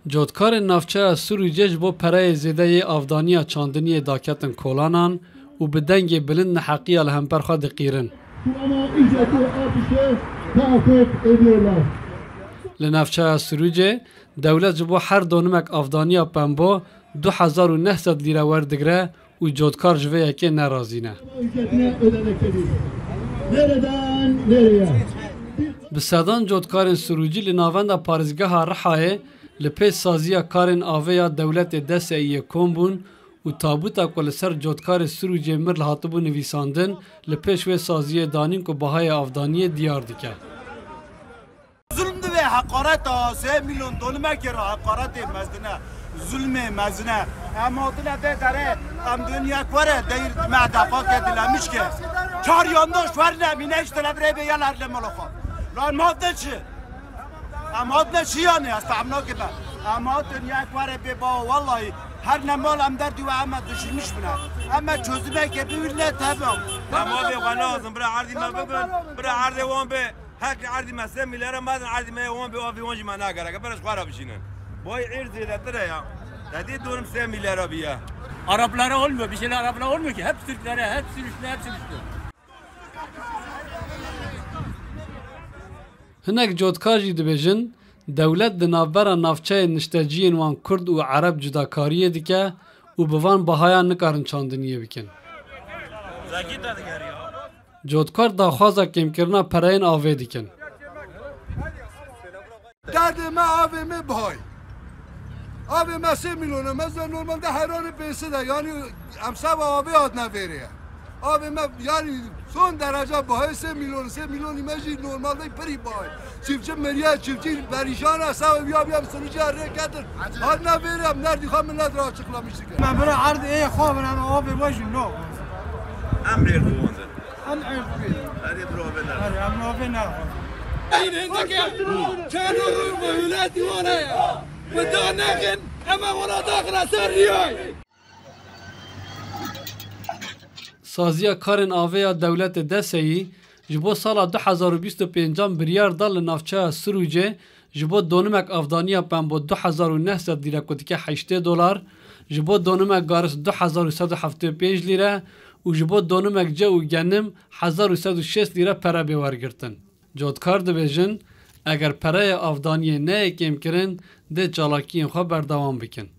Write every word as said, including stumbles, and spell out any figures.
Cotkarên navçeya Sirûcê ji bo pereyê zêde yê avdaniya çandiniyê daketin kolanan û bi dengê bilind neheqiya li hember xwe diqîrin. Li navçeya Sirûcê dewlet ji bo her donimek avdaniya pembo du hezar û neh sed lîre werdigire û cotkar ji vê yekê nerazî ne. Bi sedan cotkarên Sirûcî li navenda parêzgeha Rihayê li pêş saziya karên avê ya dewletê D S Î yê kom bûn û tabûta ku li ser cotkarê Sirûcê mir li hatibû nivîsandin, li pêş wê saziyê danîn ku bahayê avdaniyê diyar dike. Zulm divê heqareta sê milyon donimekê re heqaretê mezin e, zulmê mezin e. Em hatine vê derê, em dinya were deyr me defa ke dilemiş ke. Çar yandaş werne mîne işte le birê bê ya ler le mala xwe. Lan maf de çi? Em hatine çi yani, ez fehmna ke be. Em hat dinya were bê ba, vallahi her ne mal em derdi ve em düşürmüş bine. Em çözüme ke bir ne tabi. Em abi xwe nazim, bira erdî me bibin, bira erdê wan be. Hek erdî me sê milyara, me erdî me wan bi avî wan jî me nagereke, bereş xwe re bişînin. Boy ir zêdetir e ya. Te dî durum sê milyara biye. Araplara olmuyor, bir şeyler Araplara olmuyor ki. Hep Türklere, hep sürüştü, hep sürüştü. Hinek cotkar jî dibêjin, dewlet di navbera navçeyên nişteciyên wan Kurd û Ereb cudakariyê dike û bi van bahayan nikarin çandiniyê bikin. Cotkar daxwaza kêmkirina pereyên avê dikin. Derdê me avê me bihay. Avê me sê milyon e. Me zê normalde heyranê pênc sed e. Yani em seba avê hatine vêrê ye. Avê me yani son derece bihayê sê milyon, sê milyonî me jî normalde pirî bihayê. Çiftçi miriye, çiftçi perîşan e, seba viya viya bi sonucu rê ketin. Hatine vêrê em derdî xwe millet re açıklamış dike. Me bira erd ê xwe bin em avê we jî no. Em rê dixwazin. Em erd bê. Hadi bro, ben de. Hadi em avê ne. Çend rû bi wîlatî wana ye. Bi da nexin, em wana daxila ser riyay. Saziya karên avê ya dewletê D S Î ji bo sala du hezar û bîst û pêncan biryar da li navçeya Sirûcê ji bo donimek avdaniya pembo du hezar û neh sed lîre ku dike heştê dolar, ji bo donimek garis du hezar û sed û heftê û pênc lîre û ji bo donimek ce û genim hezar û sed û şêst lîre pere bê wergirtin. Cotkar dibêjin, eger pereyê avdaniyê neyê kêmkirin, dê çalakiyên xwe berdewam bikin.